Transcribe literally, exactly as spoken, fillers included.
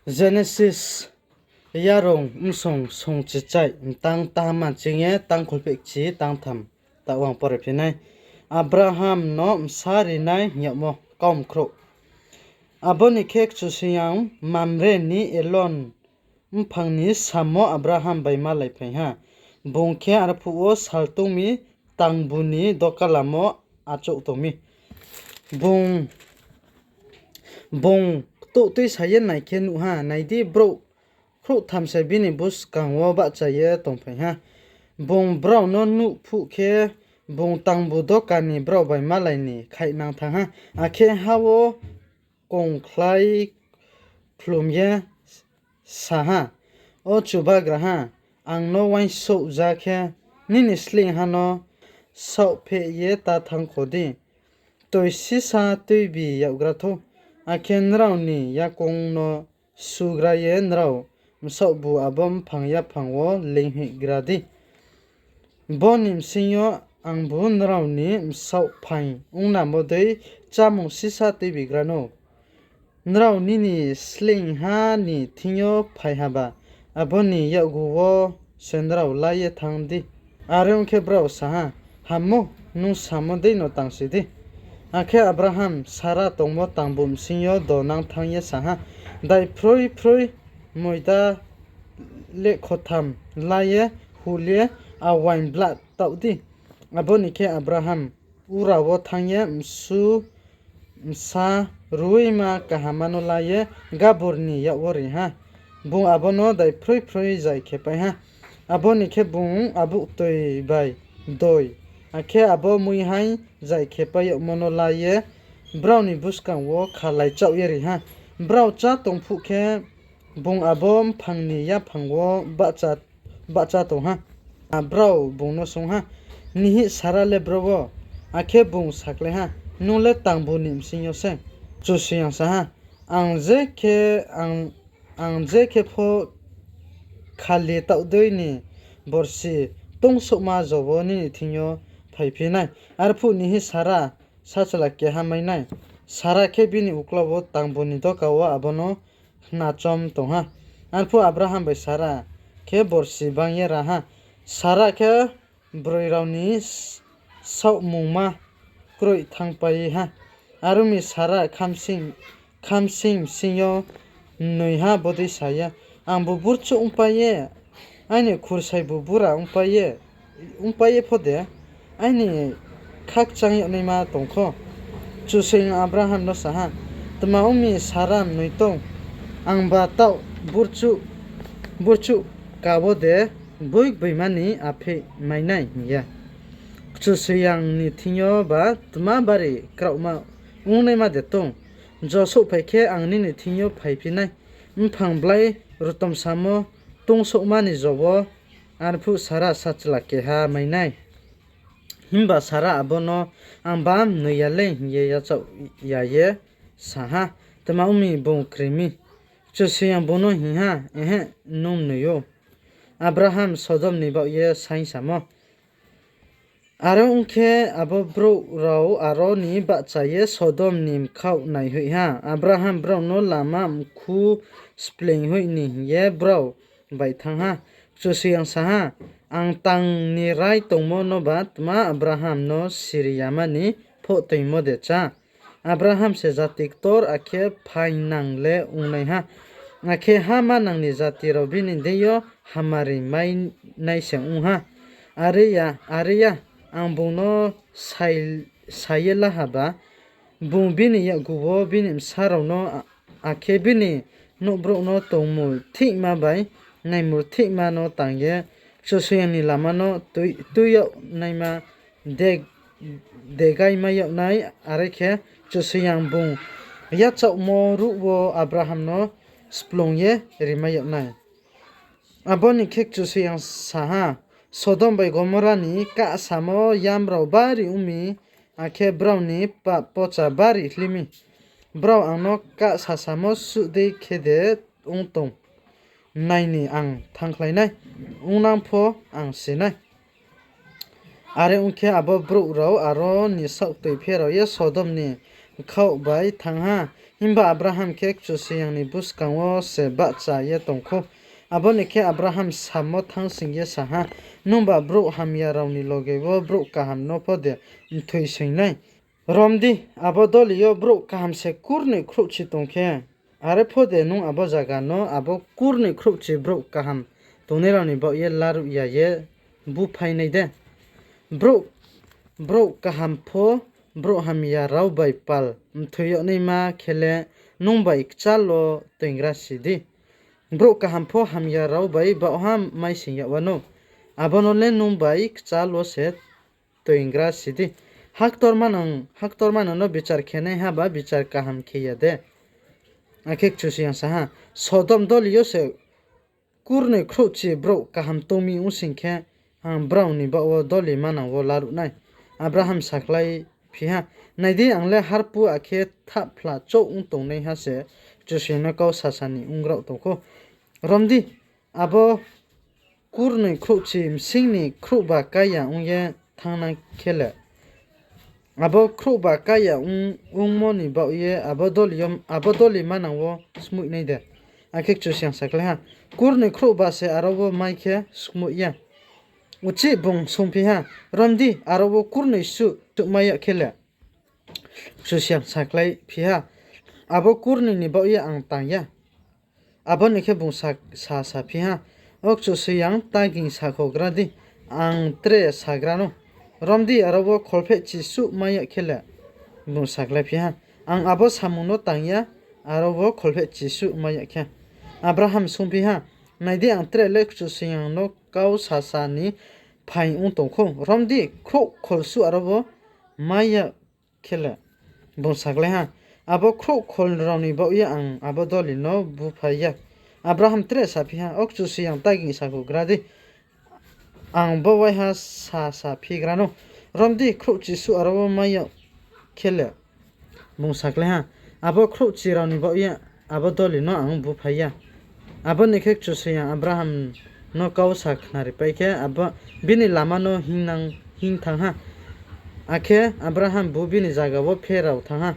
Genesis yarung bsong songchichai mtang tahamma ching ye tangkhulphehchi tangtham taoh ang pore phi nai. Abraham no bsa rinai hing yagmo kaumkhrouh. Abo ni khe Kchusoyang Mamre ni elon mphang ni samm wo Abraham bai malaiphai ha. Bung khe arphuh wo saltung mi tangbu ni dokalamo achouh tong mi. Bung, bung ktouh tuisa ye nai khe nuh ha, nai di, brouh khrouhtham se bini buskang wo bahcha ye tongphai ha. Bung brao no nuh phuh khe, bung tangbu doka ni brao bai malai ni khaihnang thanng ha. Akhe ha wo kongkhlai khlum ye sa ha, O Chubagraha, ang no uaingsouh ja khe, nini sleingha no saohpheh ye ta thanngkho di. Toi sisa tuibi yaggra thou, akhe nrao ni yakoung no sugra ye nrao bsaohbu abo mphang yaphang wo leinghoihgra di. Bo ni bsing yo angbu nrao ni bsaoh phaing ongnamo dei chámung sisa tuibigra nou. Nrao nini sleingha ni thing yo phai haba, abo ni yakgu wo se nrao la ye thanng di. Are ong khe brao sa ha, Hammo, nung samo deino tangsi di. Akhe Abraham Sara tongmo tangbu bsing yo donang thanng ye sa ha, Daiphroi phroi moida lehkhotham la ye hul ye awain blah taoh di. Abo ni khe Abraham Ura wo thanng ye msu bsa ruima kahamma no la ye gabur ni yak wo ri ha. Bung abo no daiphroi phroi zai khepai ha. Abo ni khe bung abuktoi bai doi, akhe abo muihaing zai khepai yagmo no la ye brao ni buskang wo khalai chaoh ye ri ha. Brao chá tong phuh khe, bung abo mphang ni yaphang wo bahcha tong ha. Brao bung no swunng ha, Nihih Sara le bro wo? Akhe bung sakhlai ha, Nung le tangbu ni bsing yo se. Kchusoyang sa ha, Ang je khe, ang, ang je khe pho khali taoh dei ni borsi tongsouhma jo wo nini thing yo phaiphi nai. Arphuh nihih Sara sachla keha mai nai. Sara khe bini uklau wo tangbu ni doka wo abo no khna chom tong ha. Arphuh Abraham bai Sara khe borsi banng ye ra ha. Sara khe broi rao ni saohmungma kroih thanngpai ha. Are ong mi Sara khamsing bsing yo mnoiha bodei sa ye, Angbu burchouh ongpai ye, aini khursaibu bura ongpai ye pho de aini khakchang yag naima tong kho? Kchusoyang Abraham no sa ha, Tma ong mi Sara mnoi tong? Angba taoh burchouh ka wo de boigboi ma ni apheih mai nai hing ye? Kchusoyang ni thing yo ba tma bari kraohma ongnaima de tong? Jo souhphai khe ang nini thing yo phaiphi nai. Mphang blai rutom samo tongsouhma ni jo wo arphuh Sara sachla keha mai nai. Himba Sara abo no, Angba mnoi ya lei, hing ye yachaoh ya ye sa ha. Tma ong mi bung kri mi? Kchusoyang bung no hing ha, Ehe, nung mnoi ou. Abraham Sodom ni baoh ye saing samo. Are ong khe, abo brouh rao aro ni bahcha ye Sodom ni bkhaoh naihoih ha. Abraham brao no lama mkhu spleinghoih ni hing ye brao bai thanng ha. Kchusoyang sa ha, Ang tang ni rai tongmo noba tma Abraham no siri yama ni phohtoingmo de chá? Abraham se jati ktor akhe phaingnang le ong nai ha, akhe ha manang ni jati rao bini deing yo hamari mai nai se ong ha. Are ya, are ya, ang bung no sa ye la haba, bung bini yakgu wo bini bsa rao no, akhe bini nouhbrouh no tongmulthihma bai naimulthihma no tang ye Kchusoyang ni lama no tui yag naima de, degai mai yag nai, are khe Kchusoyang bung yachaohmo ruh wo Abraham no splung ye rimai yag nai. Abo ni khe Kchusoyang sa ha, Sodom bai Gomora ni kahsamo yam rao bari ong mi, akhe brao ni pap pocha bari hli mi. Brao ang no kahsasamo suh dei khe de ong tong? Nai ni, ang thanngkhlai nai, ongnang pho ang si nai. Are ong khe, abo brouh rao aro ni saohtoi pherao ye Sodom ni bkhaoh bai thanng ha. Himba Abraham khe Kchusoyang ni buskang wo se bahcha ye tong khou. Abo ni khe Abraham samo thanngsing ye sa ha, Nungba brouh hamya rao ni loge wo brouh kaham no pho de mthoisoing nai? Rom di, abo doli yo brouh kaham se kurnoi khrouhchi tong khe, are pho de nung abo zaga no abo kurnoi khrouhchi brouh kaham tongnai rao ni baoh ye laruh ya ye búphai nai de? Brouh, brouh kaham pho brouh hamya rao bai pal mthoi yag naima khe le nung bai kchal wo toingrasi di. Brouh kaham pho hamya rao bai baohha maisoing yag wanou. Abo no le nung bai kchal wo se toingrasi di. Haktor manang, haktor manang no bichar khenaiha ba bichar kaham khe ya de? Akhe Kchusoyang sa ha, Sodom doli yo se kurnoi khrouhchi brouh kaham tong mi ong sing khe, ang brao ni baoh wo doli manang wo laruh nai. Abraham sakláiphi ha, Nai di, ang le harpu akhe thahphla chouh ong tongnaiha se Kchusoyang no kau sasa ni ong graoh tong khou. Rom di, abo kurnoi khrouhchi bsing ni khrouhba kái ya ong ye thanngnai khe le, abo khrouhba kái ya ong, ongmo ni baoh ye abo doli yo, abo doli manang wo skmoih nai de? Akhe Kchusoyang sakhlai ha, Kurnoi khrouhba se aro wo mai khe skmoih ya. Uchih bung swunngphi ha, Rom di, aro wo kurnoi suh, suh mai yag khe le? Kchusoyang sakláiphi ha, Abo kurnoi ni baoh ye ang tang ya. Abo ni khe bung sa, sa, saphi ha, O Kchusoyang, ta ging sakhouhgra di, ang tre sagra nou. Rom di, aro wo kholphehchi suh mai yag khe le? Bung sakláiphi ha, Ang abo samung no tang ya, aro wo kholphehchi suh mai yag khe. Abraham swunngphi ha, Nai di, ang tre le Kchusoyang no kau sasa ni phaing ong tong khou. Rom di, khrouh khol suh aro wo mai yag khe le? Bung sakhlai ha, Abo khrouh khol rao ni baoh ye ang abo doli no búphai ya. Abraham tre saphi ha, O Kchusoyang, ta ging sakhouhgra di, ang bo waiha sa, saphigra nou. Rom di, khrouhchi suh aro wo mai yag khe le? Bung sakhlai ha, Abo khrouhchi rao ni baoh ye abo doli no ang búphai ya. Abo ni khe Kchusoyang Abraham no kau sa khnaripai khe, abo, bini lama no hingnang, hing thanng ha. Akhe Abraham bu bini zaga wo pherao thanng ha.